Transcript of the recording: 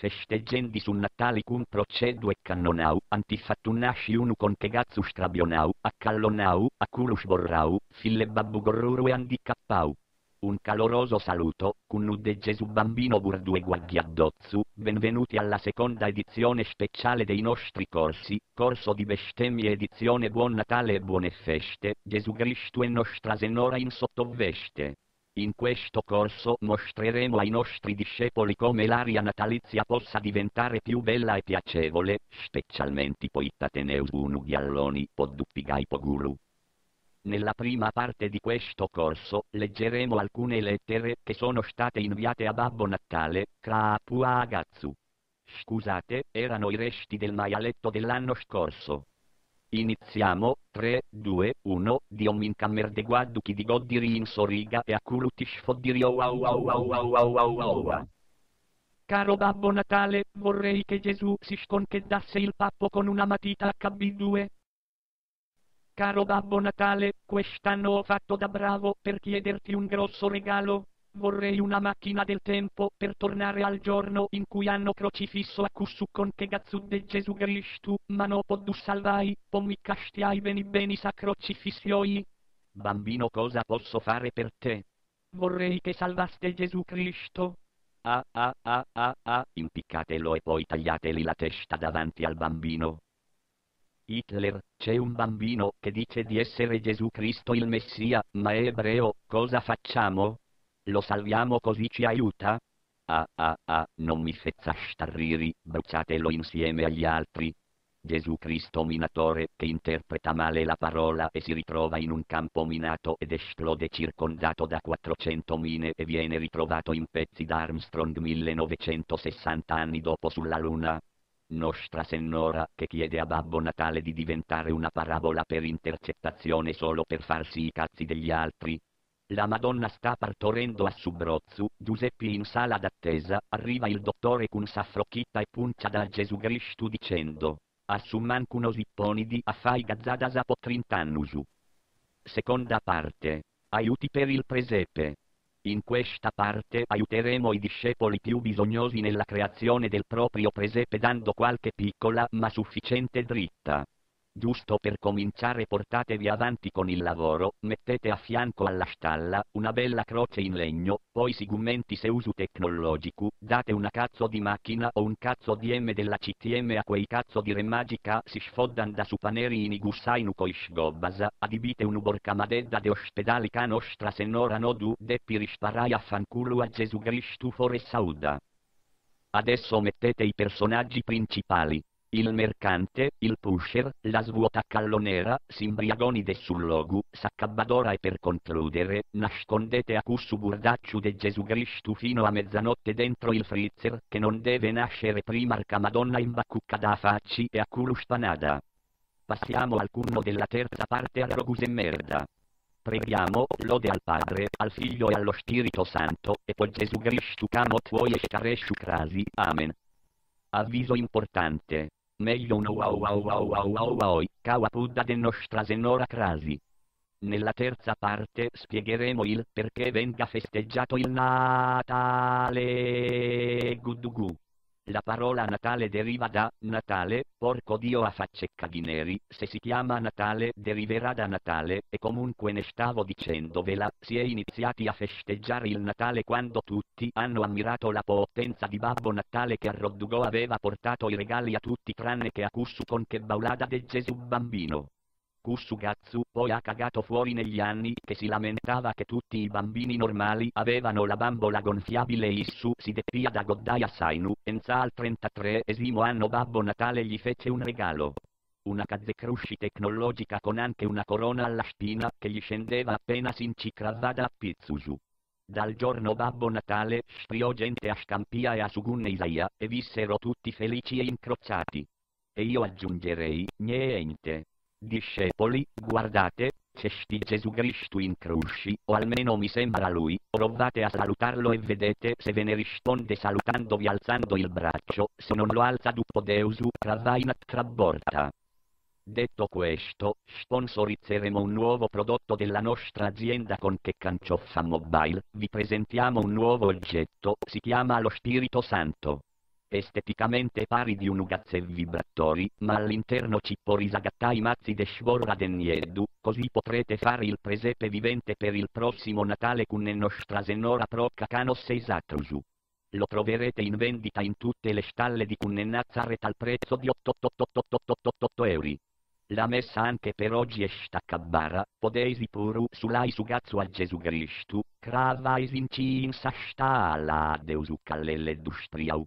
Festeggendi su Natali cun proceddu e cannonau, ant fattu nasci unu conchegazzu strabionau, accallonau, a culu sborrau, fill'e babbu gorruru e handicappau. Un caloroso saluto, cun de Gesù Bambino burdu e guagghiaddozzu, benvenuti alla seconda edizione speciale dei nostri corsi, corso di bestemmie edizione Buon Natale e buone feste, Gesù Cristo e Nostra Sennora in sottoveste. In questo corso mostreremo ai nostri discepoli come l'aria natalizia possa diventare più bella e piacevole, specialmente poita teneus unu ghialloni po ddu pigai po culu. Nella prima parte di questo corso leggeremo alcune lettere che sono state inviate a Babbo Natale, Crapuagazzu. Scusate, erano i resti del maialetto dell'anno scorso. Iniziamo, 3, 2, 1, Dio m'incamerdeguaddu chi di goddiri in soriga e a culu ti sfoddiri oh wow wow wow wow wow wow wow wow. Caro Babbo Natale, vorrei che Gesù si sconcheddasse il pappo con una matita HB2. Caro Babbo Natale, quest'anno ho fatto da bravo per chiederti un grosso regalo. Vorrei una macchina del tempo per tornare al giorno in cui hanno crocifisso a cussu conchegazzu de Gesù Cristu, ma no po ddu salvai, po mi castiai beni beni sa crocifissioi. Bambino cosa posso fare per te? Vorrei che salvaste Gesù Cristo. Ah ah ah ah ah, impiccatelo e poi tagliateli la testa davanti al bambino. Hitler, c'è un bambino che dice di essere Gesù Cristo il Messia, ma è ebreo, cosa facciamo? Lo salviamo così ci aiuta? Ah ah ah, non mi fezzast arriri, bruciatelo insieme agli altri. Gesù Cristo minatore che interpreta male la parola e si ritrova in un campo minato ed esplode circondato da 400 mine e viene ritrovato in pezzi da Armstrong 1960 anni dopo sulla Luna. Nostra Sennora che chiede a Babbo Natale di diventare una parabola per intercettazione solo per farsi i cazzi degli altri. La Madonna sta partorendo a su brozzu, Giuseppe in sala d'attesa, arriva il dottore con sa frocchitta e puncia da Gesù Cristo dicendo, a su mancu no si ponidi a fai gazzadas po trint'annusu. Seconda parte. Aiuti per il presepe. In questa parte aiuteremo i discepoli più bisognosi nella creazione del proprio presepe dando qualche piccola ma sufficiente dritta. Giusto per cominciare portatevi avanti con il lavoro, mettete a fianco alla stalla una bella croce in legno, poi sigumenti se usu tecnologicu, date una cazzo di macchina o un cazzo di M della CTM a quei cazzo di re magi ca si sfoddan da su paneri in igussainu coi sgobbasa, adibite unu borcamadedda de ospedali ca nostra sennora no du deppi risparai a fanculu a Gesù Cristu fore sauda. Adesso mettete i personaggi principali. Il mercante, il pusher, la svuotacallonera, s'imbriagoni de sul logu, s'accabbadora e per concludere, nascondete a cussu burdacciu de Gesù Cristu fino a mezzanotte dentro il freezer, che non deve nascere prima ca Madonna imbacuccada a facci e a culu spanada. Passiamo al cunno della terza parte a roguse merda. Preghiamo, lode al Padre, al Figlio e allo Spirito Santo, e poi Gesù Cristu camo tuoi e scaresciu crasi. Amen. Avviso importante. Meglio un wow wow wow wow wow wow, caua pudda de nostra sennora crasi. Nella terza parte spiegheremo il perché venga festeggiato il Natale. Gudugu. La parola Natale deriva da Natale, porco Dio a facce caghineri, se si chiama Natale deriverà da Natale, e comunque ne stavo dicendovela, si è iniziati a festeggiare il Natale quando tutti hanno ammirato la potenza di Babbo Natale che a Roddugò aveva portato i regali a tutti tranne che a Cussu con che baulada de Gesù bambino. Cussu Gazzu poi ha cagato fuori negli anni che si lamentava che tutti i bambini normali avevano la bambola gonfiabile e issu si deppia da goddai a Sainu, enza al 33esimo anno Babbo Natale gli fece un regalo. Una cazzecrusci tecnologica con anche una corona alla spina che gli scendeva appena si incicravada a pizzusu. Dal giorno Babbo Natale spriò gente a Scampia e a Sugunne Isaia, e vissero tutti felici e incrociati. E io aggiungerei, niente. Discepoli, guardate, c'è sti Gesù Cristo in crusci, o almeno mi sembra lui, provate a salutarlo e vedete se ve ne risponde salutandovi alzando il braccio, se non lo alza dupo Deusu, travaina traborta. Detto questo, sponsorizzeremo un nuovo prodotto della nostra azienda con che Cancioffa Mobile, vi presentiamo un nuovo oggetto, si chiama lo Spirito Santo. Esteticamente paridi unu cazz'e vibratori, ma all'interno ci poris agattai mazzi de scivorra de nieddu, così potrete fare il presepe vivente per il prossimo Natale cun Nostra Sennora Procca Canos e is atrusu. Lo troverete in vendita in tutte le stalle di Cunnenazaret al prezzo di 88888 euro. La messa anche per oggi est acabbara, podeis puru sulai su cazzu a Gesù Cristu, cravaisinci in sa stalla de su callelleddu striau.